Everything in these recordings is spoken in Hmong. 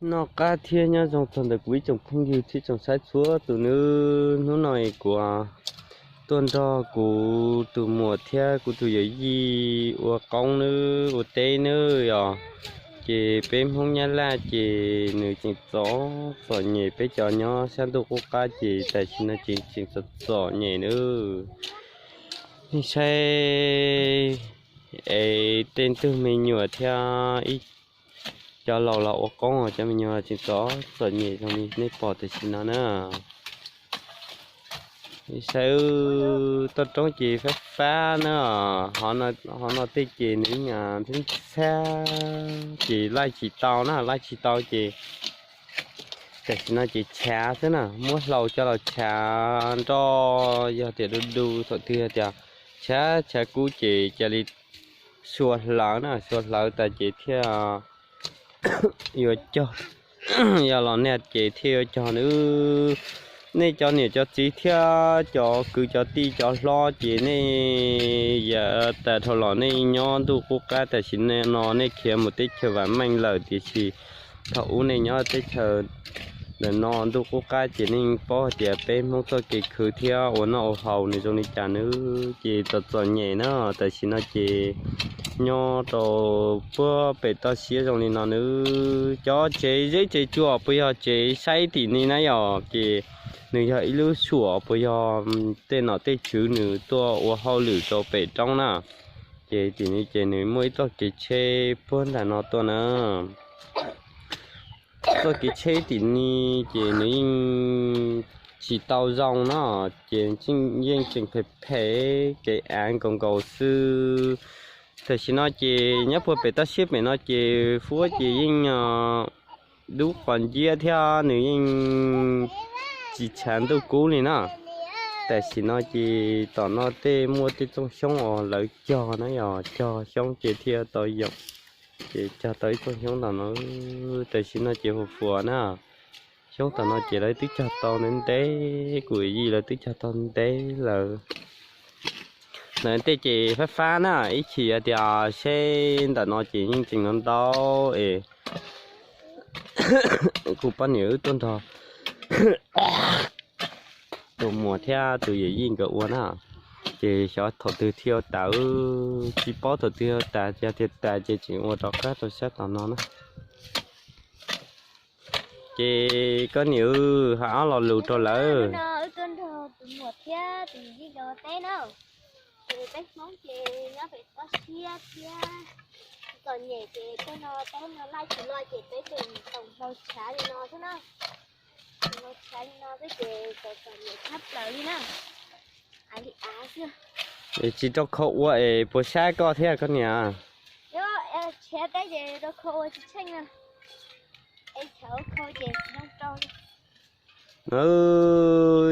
Noj qab thiab nyob zoo txog ntawm kuv ib tsoom phooj ywg thiab tsoom saib txhua tus nawb. Hnub no es kuv tuaj nrog kuv tus muam thiab kuv tus yawm yij ua qoob nawb, ua teb nawb yom. Ces peb Hmoob Nyab Laj ces nws tseem txom txom nyem, peb cov nyob sab ntuj qub qab ces tam sim no ces tseem txom txom nyem nawb. Nej saib es tej ntug me nyuam thiab ib cov laus los ua qoob, cov me nyuam tseem txom txom nyem zoo li nej pom tam sim no na. Saib toj roob ces fab fab na, ho no tej ces nws ntxhab ces laij tsis tau na, laij tsis tau ces tam sim no ces tshav xwb na, muab hlau coj los tshav nroj, yog tias du du thaum twg yog tias tshav tshav kub ces cia li sua hlawv na, sua hlawv tas ces thiaj yuav cog, yog los nag ces thiaj yuav cog nawb. Nej cov niam cov txiv thiab cov kwv cov tij cov hlob ces nej yav tas dhau los nej nyob ntuj qub qab, tam sim no nej khiav mus teb chaws vam meej lawm, tiam sis thaum ub nej nyob teb chaws ntawm no ntuj qub qab ces nej paub hais tias peb Hmoob txoj kev khwv thiab ua noj ua haus nws zoo li cas nawb, ces txom txom nyem na. Tam sim no ces nyob rau puag pem toj siab zoo li no nawb, cov tsev zeb tsev tsua puas yog tsev saib tim ni na yom, ces nws yog ib lub suam puas yog tej nom tej tswv nws tuaj ua hauj lwm rau pem roob na. Ces tim ni ces nws muaj ib txoj kev tsheb puag nram no tuaj na. Txoj kev tsheb tim ni ces nws yeej tsis tau zoo na, ces yeej tseem phem phem kev av nkaus nkaus xwb. Tam sim no ces nyob puag pem toj siab pem no ces fuab ces yeej dub qos nciab thiab nws yeej tsis tshav ntuj kub li na. Tam sim no ces tom no tej muaj tej txooj xyoob uas lawv cog na yom, cog xyoob ces thiaj tau yoom. Ces cog tau ib txooj xyoob tom no, tam sim no ces huv fuas na. Xyoob tom no ces lawv twb cog tau ntev ntev, kuv yij lawv twb cog tau ntev lawm. Ntawm tej ces fab fab na, ib chim tias seb ntawm no ces yeej tseem ntau ntau es kuv poj niam wb tuaj nrog tus muam thiab tus yawm yij nkawd ua na. Ces xyov thaum twg thiaj ua tas, tsis paub thaum twg ua tas, yog tias tas ces tseem ua rov qab rau sab tom no na. Ces koj niam, hais ob lo lus rau lawv. Wb tuaj nrog tus muam thiab tus yawm yij nkawd ua teb na. Ces peb Hmoob ces nyob pem toj siab thiab txom nyem ces tej no teb no laij tsis los ces peb tseem tau hlau tshav li no xwb na. Hlau tshav li no xwb ces txom txom nyem tshaj plaws li na. Av li av xwb. Es tsis rau khau ua es puas sab koj thiab koj niam? Tshav teb ces rau khau ua tsis tsheej na. Es chaw khau ces tsis zoo rau li.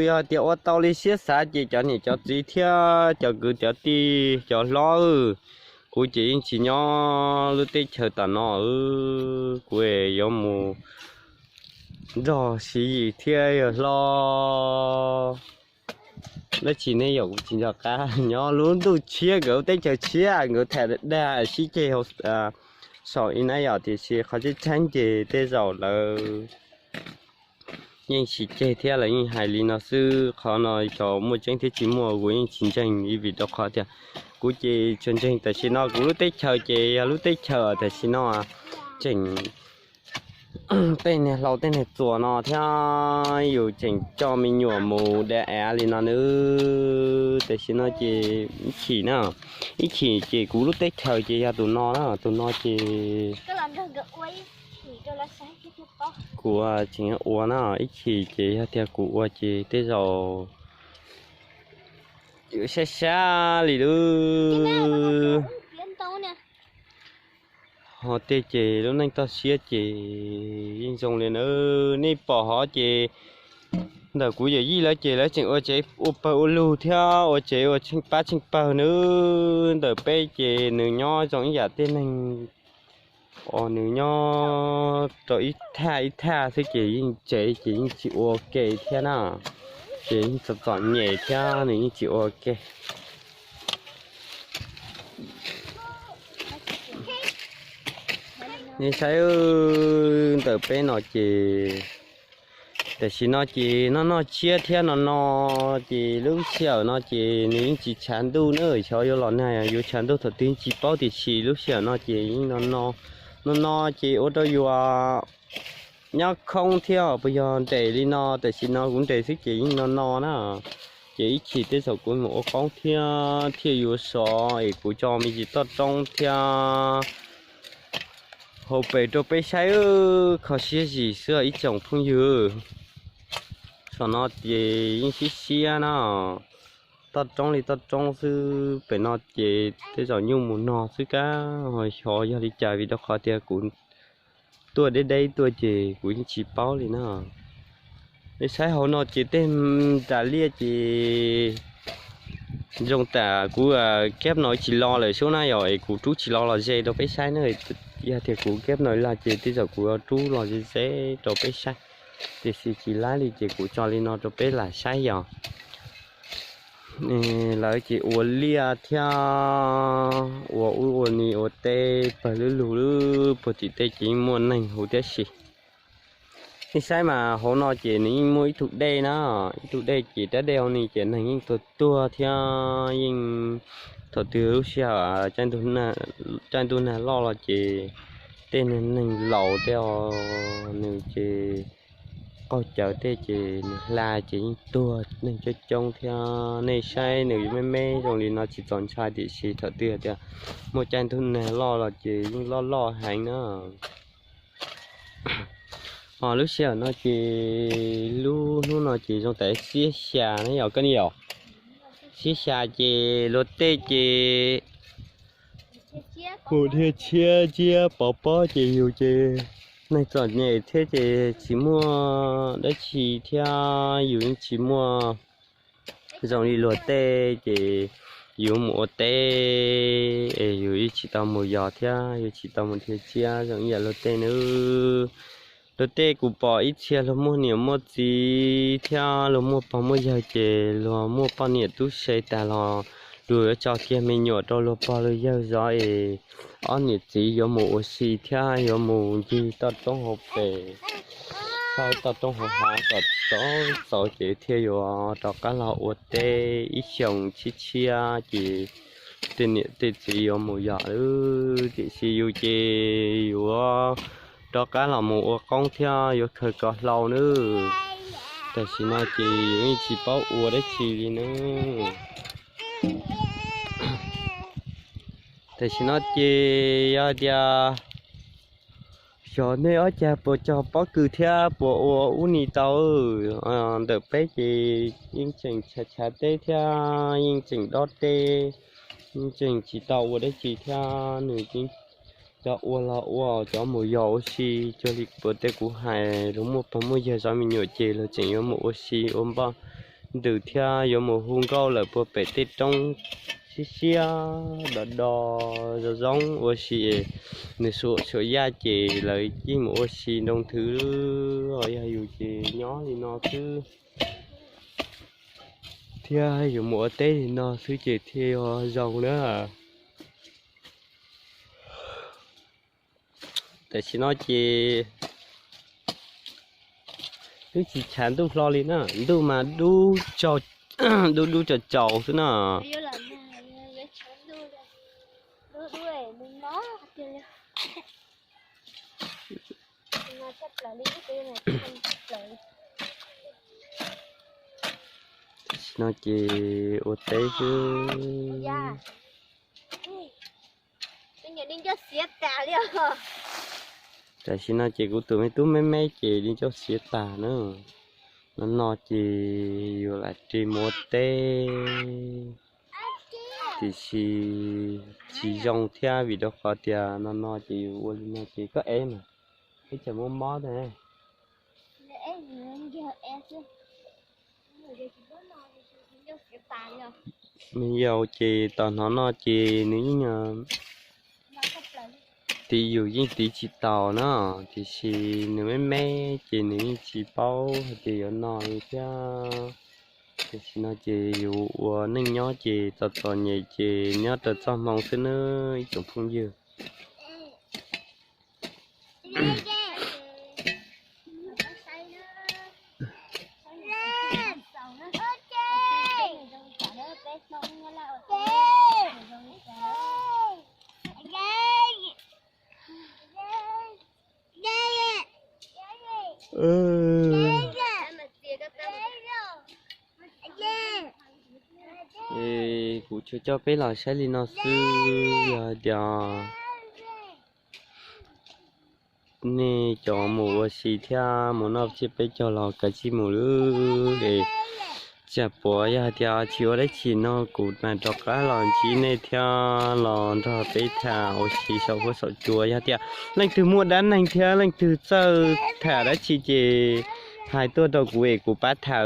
Yog tias ua tau li siab xav ces cov niam cov txiv thiab cov kwv cov tij cov hlob, kuv ces yeej tsis nyob lub teb chaws tom no, kuv yuav mus nrog Siv Yis thiab yawg hlob. Dab tsi nej yaum kuv tsis nco qab, nyob lub ntuj tshiab nkawd lub teb chaws tshiab nkawd tham dag sib ceg saum ib na yom, tiam sis qhov tseeb tseeb ces tej zaum lawv yeej sib ceg thiab lawv yeej hais li no xwb. Qhov no xyov muaj tseeb thiab tsis muaj kuv yeej tsis ntseeg, vim rau qhov tias kuv ces tsuas ntseeg tam sim no kuv lub teb chaws ces yog lub teb chaws tam sim no tseem tej niag hlau tej niag txuas no thiab yus tseem coj me nyuam mus da av li no nawb. Tam sim no ces ib chim na, ib chim ces kuv lub teb chaws ces yog tus no na, tus no ces kuv tseem ua na, ib chim ces yog tias kuv ua ces tej zaum yuav sab sab li lub. Ho tej ces lub neej toj siab ces yeej zoo li na. Nej pom hov ces ntawm kuv yawm yij lawv ces lawv tseem ua tsev ua pawg ua lug thiab ua tsev ua tsheej pab tsheej pawg nawb. Ntawm peb ces nws nyob zoo ib yam tej neeg uas nws nyob rau ib thaj ib thaj xwb ces yeej tsev ces yeej tsis ua ke thiab na. Ces yeej txom txom nyem thiab nws yeej tsis ua ke. Nej saib, ntawm peb no ces tam sim no ces noj noj tsiab thiab no no, ces lub sij hawm no ces nws yeej tsis tshav ntuj na, xyov yuav los nag yuav tshav ntuj thaum twg tsis paub, tiam sis lub sij hawm no ces yeej no no, no no ces ua rau yus nyob khoob thiab puas yog nres li no, tam sim no kuv nres xwb ces yeej no no na. Ces ib chim tej zaum kuv mus ua qoob thiab thiaj yuav sov es kuv tso me ntsis toj roob thiab hauv pes rau peb saib, kho siab zim xwb ib tsoom phooj ywg. Saum no ces yeej siab siab na, toj roob li toj roob xwb, pem no ces tej zaum nyuj mus no xwb kab, ho xyov yog li cas vim rau qhov tias kuv tuaj deb deb tuaj ces kuv yeej tsis paub li na. Peb saib hauv no ces tej nras liaj ces zoo tam kuv keb no tsis lo lawm sub na, yog es kuv rub tsis lo los ze rau peb saib na. Yog tias kuv keb no lag ces tej zaum kuv yuav rub los ze ze rau peb saib, tiam sis tsis laib li ces kuv tso li no rau peb lam saib yog. Lawv ces ua liaj thiab ua ub ua ni ua teb pawg lub lug lub puag tim tej ces yeej muaj neeg huv thiab si. Nej saib mas hauv no ces nws yeej muaj ib tug dej na, ib tug dej ces rab dej hauv ni ces neeg yeej tuag tuag thiab yeej thaum twg lub sij hawm caij ntuj nag loj los ces tej neeg laus tej os nws ces qaug cawv tej ces nws hla ces yeej tuag neeg coob coob thiab. Nej saib nws me me zoo li no tsis txaus ntshai tiam sis thaum twg tias muaj caij ntuj nag loj los ces yeej loj loj heev na. Ho lub sij hawm no ces lub hnub no ces zoo tam xiab xya na yom koj ne yom. Xiab xya ces luag tej ces mus dhia tshiab tsiab pov pob ces yus ces neeg txom nyem thiab ces tsis muaj dab tsi thiab yus yeej tsis muaj zoo li luag tej ces yus mus ua teb es yus yeej tsis tau mus yos thiab yus tsis tau mus dhia tsiab zoo ib yam luag tej nawb. Luag tej kuv pom ib txhia luag muaj niam muaj txiv thiab luag muaj pog muaj yawg ces luag muaj poj niam tub se tag los luag yuav tso kiag me nyuam rau luag pog luag yawg zov es ob niam txiv yuav mus ua si thiab yuav mus ncig toj roob hauv pes, toj roob hauv hav kom txaus txaus ces thiaj yuav rov qab los ua teb ib xyoos tshiab tshiab ces tej niam tej txiv yuav mus yos lawm tiam sis yus ces yuav rov qab los mus ua qoob thiab yuav khaws ko hlau nawb. Tam sim no ces yus yeej tsis paub ua dab tsi li nawb. Tam sim no ces yog hais tias xyov nej ob cag puas cog pob kws thiab puas ua ub ni tau. Ntawm peb ces yeej tseem tshav tshav teb thiab yeej tseem dob teb, yeej tseem tsis tau ua dab tsi thiab nws yeej cov ua los ua cov mus yos ua si cuag li puas tej kuv hais luag muaj pog muaj yawg zov me nyuam ces luag tseem yuav mus ua si ua npoj ntws thiab yuav mus hu nkauj lawm puag pem tej roob siab siab do do zoo zoo ua si es nws suam suam yaj ces lawv yeej mus ua si nroo nthwv. Yog yus ces nyob li no xwb thiab yuav mus ua teb li no xwb ces thiaj zoo na. Tam sim no ces twb tsis tshav ntuj hlo li na, ntuj mas dub dub tsaus tsaus xwb na. Tam sim no ces ua teb xwb. Tam sim no ces kuv tus me tub me me ces di ncauj xiav tag na. No no ces yus lam ris mus ua teb, tiam sis tsis zoo thiab vim rau qhov tias no no ces yus ua li no ces koj ev mas, ib tsam muaj mob thiab. Me yaus ces tos hnov no ces nws yeej tiv yus yeej tiv tsis taus na, tiam sis nws me me ces nws yeej tsis paub hais tias yuav no li thiab. Tam sim no ces yus ua neej nyob ces txom txom nyem ces nyob raws txoj hmoo xwb nawb ib tsoom phooj ywg. Kuv tsuas coj peb los saib li no xwb, yog tias nej cov mus ua si thiab mus noj tsiab peb caug los kav tsij mus lawm es, tsam puas yog hais tias tsis ua dab tsi no kuv mam rov qab los ntsib nej thiab los nrog peb tham ua si saum huab saum cua. Yog tias leej twg muaj dab neeg thiab leej twg txawj tham dab tsi ces hais tuaj rau kuv es kuv pab tham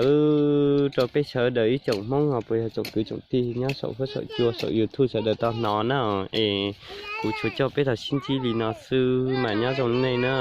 rau peb sawv daws ib tsoom Hmoob os, puas yog tsoom kwv tsoom tij nyob saum huab saum cua saum YouTube sawv daws tau hnov na. Es kuv tsuas coj peb los sib ntsib li no xwb mas nyob zoo nej na.